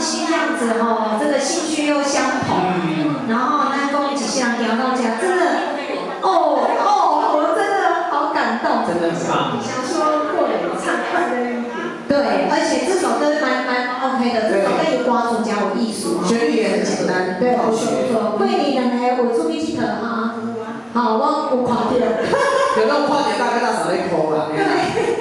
妻這樣子吼，這個興趣又相同，然後咱講一世人行到這，真的，哦哦，我真的好感動。真的很棒。想說過年唱快樂一點。對，而且這首歌蠻 OK 的，這首歌有歌詞真有意思。旋律也很簡單，對，好學。不錯。過年兩个有出去𨑨迌哈？好，我有看著。有那種跨年大哥大嫂在哭啦。對。